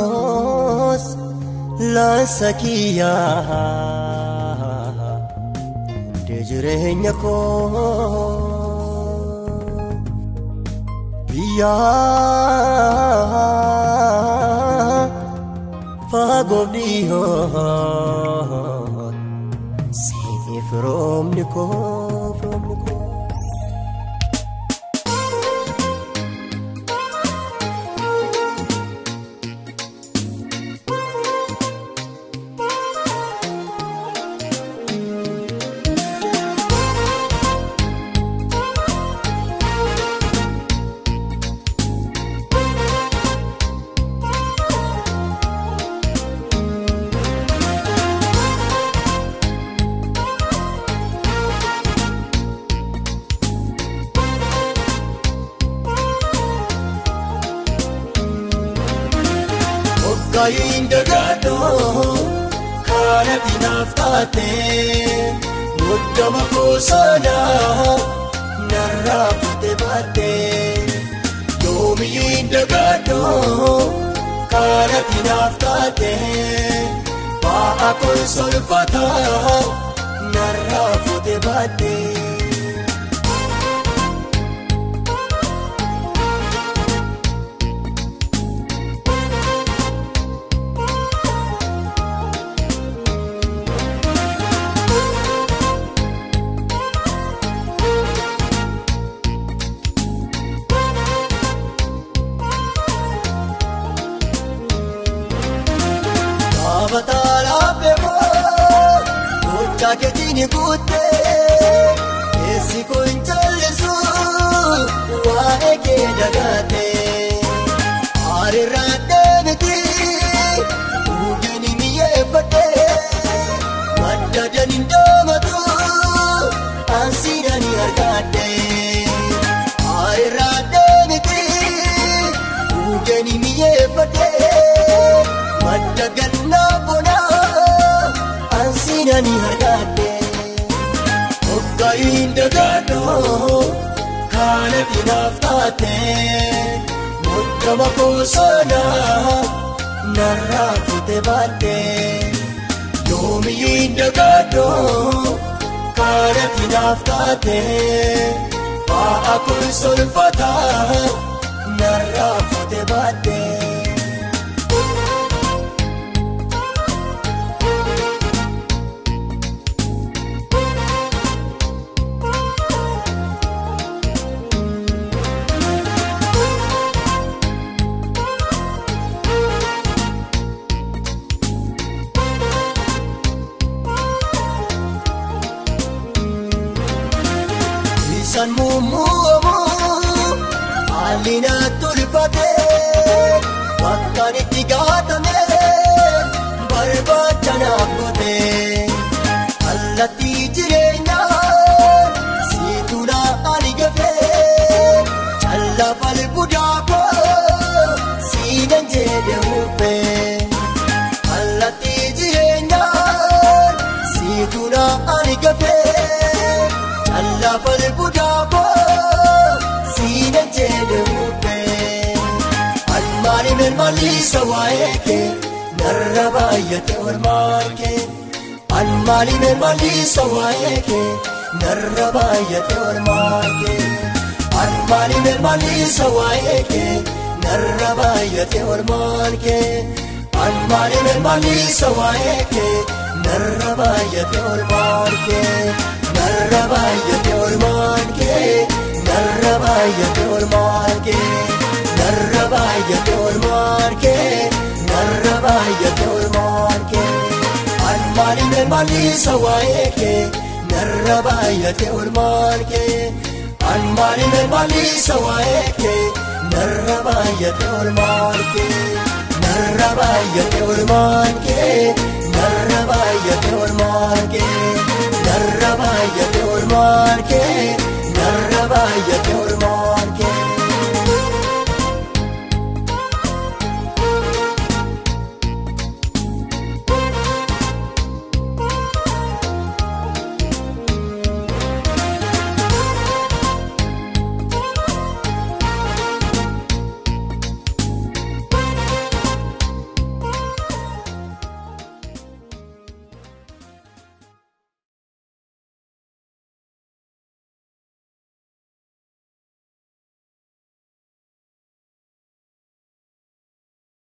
Yesuus laansa kiyyaa hundee jireenya koo biyya fagoof dhiyoo siif roobni koo roobni koo. Kayin dagato kana dinaaf taate muddama koosana narraa fuute baatte yoomiyyuu hin dagato kana dinaaf taate ba'a konsolfata narraa fuute baatte. Keetiin guuttee keessi kun callisu waa'ee kee dagaatee aariirraa deemiti dhugaan mi'eeffadhee madda daniin daamatu ansiidhaan argadhee aariirraa deemiti dhugaan mi'eeffadhee madda gannaa bonaa. Ansiidhaan argadhee hoggayin dagaadhoo kana dinaaf taate muddama koosana narraa fuute baatte yoomiyyuu hin dagaadhoo kana dinaaf taate ba'a konsolfata narraa fuute baatte. Isaan mummuumu haalli na tolfate bakkaan itti gaatame barbaacha naaf goote kallattii jireenyaa siitu na ani gafe callaa falbudaa koo siinan jedhe huufe kallattii jireenyaa siitu na ani gafe. Callaa falbudaa koo siinan jedhe huufe almaani mirmaalisa waa'ee kee narra baay'ate olmaan kee almaani mirmaalisa waa'ee kee narra baay'ate olmaan kee almaani mirmaalisa waa'ee kee narra baay'ate olmaan kee almaani mirmaalisa waa'ee kee narra baay'ate olmaan kee. Narra baay'ate olmaan kee narra baay'ate olmaan kee narra baay'ate olmaan kee narra baay'ate olmaan kee almaani mirmaalisa waa'ee kee narra baay'ate olmaan kee almaani mirmaalisa waa'ee kee narra baay'ate olmaan kee narra baay'ate olmaan kee narra baay'ate olmaan kee. Narra baay'ate olmaan kee